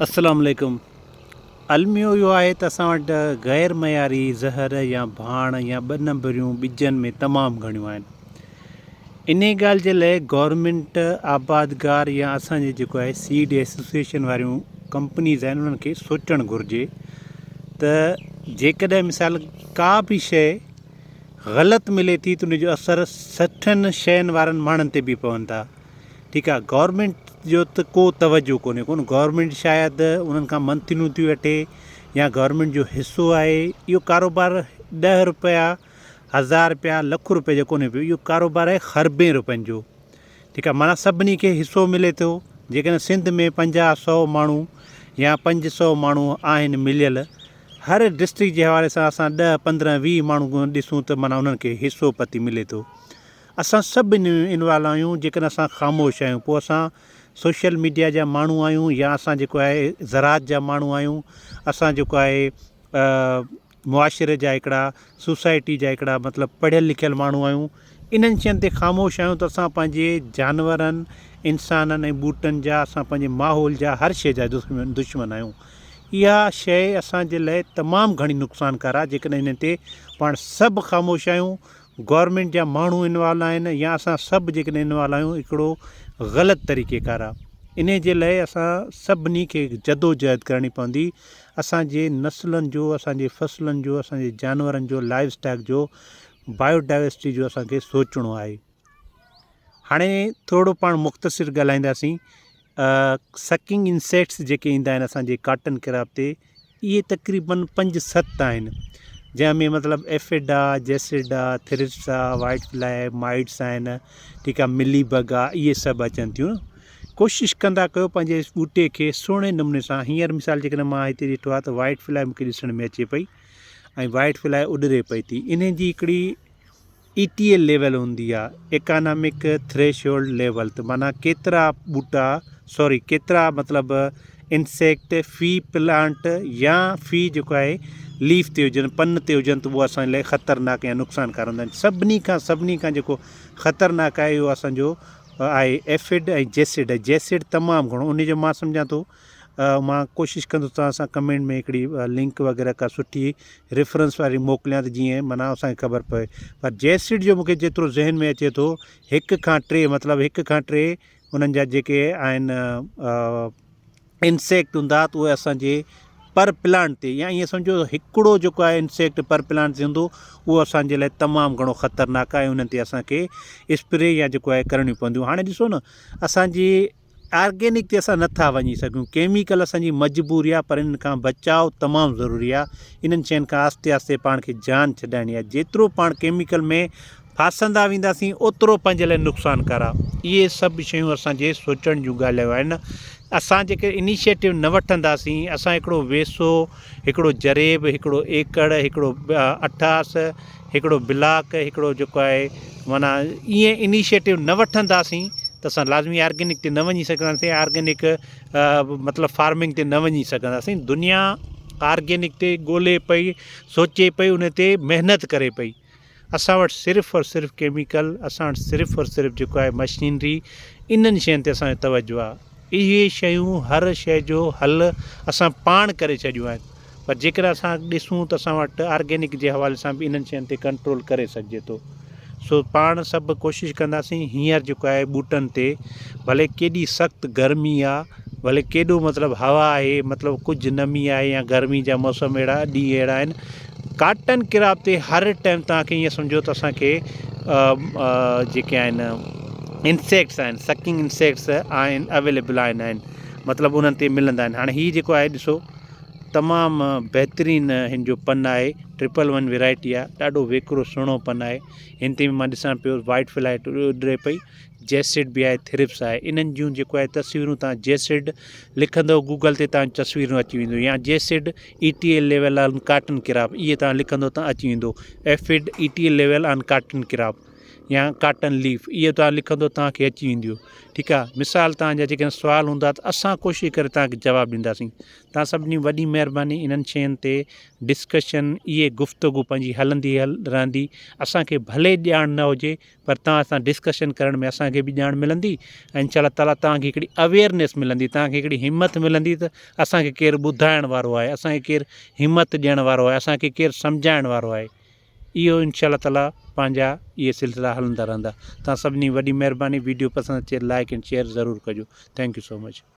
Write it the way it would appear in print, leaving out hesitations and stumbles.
السلام عليڪم الميو اهو آهي ته اسان وٽ غير معياري زهر يا ڀاڻ يا ٻه نمبريون ٻجن ۾ تمام گهڻيون آهن انهي ڳالهه جي لاء گورنمينٽ آبادگار يا اسان جي جيڪو آهي سيڊ ايسوسيئيشن واريون ڪمپنيز آهن انهن کي سوچڻ گهرجي ته جيڪڏهن مثال ڪا به شيء غلط ملي ٿي ته ان جو اثر سٺن شين وارن ماڻهن تي به پون ٿا ٺيڪ آ گورنمينٽ جو ته ڪو توجه ڪونهي ڪون گورنمينٽ شايد انهن کان منٿليون ٿي وٺي يا گورنمينٽ جو حصو آهي اهو ڪاروبار ڏهه روپيا هزار روپيا لک روپئي جو ڪونهي پيو اهو ڪاروبار آهي خربين روپين جو ٺيڪ آ معنيٰ سڀني کي حصو ملي ٿو جيڪڏهن سنڌ ۾ پنجاهه سو ماڻهو يا پنج سو ماڻهو آهن مليل هر ڊسٽرڪٽ جي حوالي سان اسان ڏهه پندرهن ويهه ماڻهو ڏسون ته معنيٰ انهن کي حصو پتي ملي ٿو اسان سڀ ان ۾ انوالو آهيون جيڪڏهن اسان خاموش آهيون پوء اسان سوشل ميڊيا جا ماڻهو آهيون يا اسان جيڪو آهي زراعت جا ماڻهو آهيون اسان جيڪو آهي معاشري جا هڪڙا سوسائٽي جا هڪڙا مطلب پڙهيل لکيل ماڻهو آهيون انهن شين تي خاموش آهيون ته اسان پنهنجي جانورن انسانن ۽ ٻوٽن جا اسان پنهنجي ماحول جا هر شي جا دشمن آهيون اها شي اسان جي لاء تمام گهڻي نقصانڪار آهي جيڪڏهن انهن تي پاڻ سڀ خاموش آهيون گورنمينٽ جا ماڻهو انوالو آهن يا اسان سڀ جيڪڏهن انوالو آهيون هڪڙو غلط طريقي ڪار آهي انهي جي لاء اسان سڀني کي جدوجهد ڪرڻي پوندي اسان جي نسلن جو اسان جي فصلن جو اسان جي جانورن جو لائيو اسٽاڪ جو بايو ڊائيورسٽي جو اسان کي سوچڻو آهي هاڻي ٿورو پاڻ مختصر ڳالهائينداسين سڪنگ انسيڪٽس جيڪي ايندا آهن اسان جي ڪاٽن ڪراپ تي اهي تقريبن پنج ست آهن جنهن ۾ مطلب ايفڊ آ جيسڊ آ ٿرپس آ وائٽ فلائي مائٽس آهن ٺيڪ آ ملي بگ آ اهي سڀ اچن ٿيون ڪوشش ڪندا ڪيو پنهنجي ٻوٽي کي سهڻي نموني سان هينئر مثال جيڪڏهن مان هتي ڏٺو آ ته وائٽ فلائي مونکي ڏسڻ ۾ اچي پئي ۽ وائٽ فلائي اڏري پئي ٿي انهن جي هڪڙي اي ٽي ايل ليول هوندي آ ايڪانامڪ ٿريش هولڊ ليول ته معنيٰ ڪيترا ٻوٽا سوري ڪيترا مطلب انسيڪٽ في پلانٽ يا في جيڪو آهي ليف تي هجن پن تي هجن ته اهو اسان لاء خطرناڪ يا نقصانڪار هوندا آهن سڀني کان سڀني کان جيڪو خطرناڪ آهي اهو اسانجو آهي ايفڊ ۽ جيسڊ جيسڊ تمام گهڻو ان جو مان سمجهان ٿو مان ڪوشش ڪندس توهان سان ڪمينٽ ۾ هڪڙي لنڪ وغيره ڪا سٺي ريفرنس واري موڪليان ته جيئن معنيٰ اسان کي خبر پوي پر جيسڊ جو مونکي جيترو ذهن ۾ اچي ٿو هڪ کان ٽي مطلب هڪ کان ٽي انهن جا جيڪي آهن انسيڪٽ هوندا ته اهي اسانجي پر پلانٽ تي يا ائين سمجھو هڪڙو جيڪو آهي انسيڪٽ پر پلانٽ تي هوندو اهو اسانجي لاء تمام گهڻو خطرناڪ آهي انهن تي اسانکي اسپري يا جيڪو آهي ڪرڻيون پونديون هاڻي ڏسو نه اسانجي آرگينڪ تي اسان نه ٿا وڃي سگهون ڪيميڪل اسان جي مجبوري آهي پر انهن کان بچاء تمام ضروري آهي انهن شين کان آهستي آهستي پاڻ کي جان ڇڏائڻي آهي جيترو پاڻ ڪيميڪل ۾ ڦاسندا وينداسين اوترو پنهنجي لاء نقصانڪار آهي اهي سڀ شيون اسان جي سوچڻ جون ڳالهيون آهن اسان جيڪي انيشيٽو نه وٺنداسين اسان هڪڙو ويسو هڪڙو جريب هڪڙو ايڪڙ هڪڙو اٺاس هڪڙو بلاڪ هڪڙو جيڪو آهي معنيٰ ائين انيشيٽو نه وٺنداسين ته اسان لازمي آرگينڪ تي نه وڃي سگهنداسين آرگينڪ مطلب فارمنگ تي نه وڃي سگهنداسين دنيا آرگينڪ تي ڳولي پئي سوچي پئي ان تي محنت ڪري پئي اسان وٽ صرف اور صرف ڪيميڪل اسان وٽ صرف اور صرف جيڪو آهي مشينري انهن شين تي اسان جو توجه آهي اهي شيون هر شي جو حل اسان پاڻ ڪري ڇڏيون آهن پر جيڪڏهن اسان ڏسون ته اسان وٽ آرگينڪ جي حوالي سان به انهن شين تي ڪنٽرول ڪري سگهجي ٿو سو پاڻ سڀ ڪوشش ڪنداسين هينئر جيڪو آهي ٻوٽن تي ڀلي ڪيڏي سخت گرمي آ ڀلي ڪيڏو مطلب هوا آهي مطلب ڪجهه نمي آهي يا گرمي جا موسم اهڙا ڏينهن اهڙا آهن ڪاٽن ڪراپ تي هر ٽائم توهان کي ائين سمجهو ته اسان کي جيڪي آهن انسيڪٽس آهن سڪنگ انسيڪٽس آهن اويليبل آهن آهن مطلب انهن تي ملندا آهن هاڻي هي جيڪو آهي ڏسو تمام بهترين هن جو پن آهي ٽرپل ون ورائٽي آهي ڏاڍو ويڪرو سهڻو پن آهي هن تي به مان ڏسان پيو وائٽ فلائٽ اڏري پئي جيسڊ به آهي ٿرپس آهي انهن جون جيڪو آهي تصويرون تان جيسڊ لکندو گوگل تي تان تصويرون اچي وينديون يا jassid E T L level on cotton crop اهي تان لکندو تان اچي ويندو aphid E T L level on cotton crop. يا ڪاٽن ليف اهو توهان لکندو توهان کي اچي وينديون ٺيڪ آ مثال توهان جا جيڪڏهن سوال هوندا ته اسان ڪوشش ڪري توهان کي جواب ڏينداسين توهان سڀني وڏي مهرباني انهن شين تي ڊسڪشن اهي گفتگو پنهنجي هلندي رهندي اسان کي ڀلي ڄاڻ نه هجي پر توهان سان ڊسڪشن ڪرڻ ۾ اسان کي به ڄاڻ ملندي ۽ انشاء الله تعالي توهان کي هڪڙي اويئرنيس ملندي توهان کي هڪڙي همت ملندي ته اسان کي ڪير ٻڌائڻ وارو آهي اسان کي ڪير همت ڏيڻ وارو آهي اسان کي ڪير سمجهائڻ وارو آهي اهو انشاء الله تعالي پنهنجا اهي سلسلا هلندا رهندا توهان سڀني وڏي مهرباني ويڊيو پسند اچي لائڪ اينڊ شيئر ضرور ڪجو thank you so much.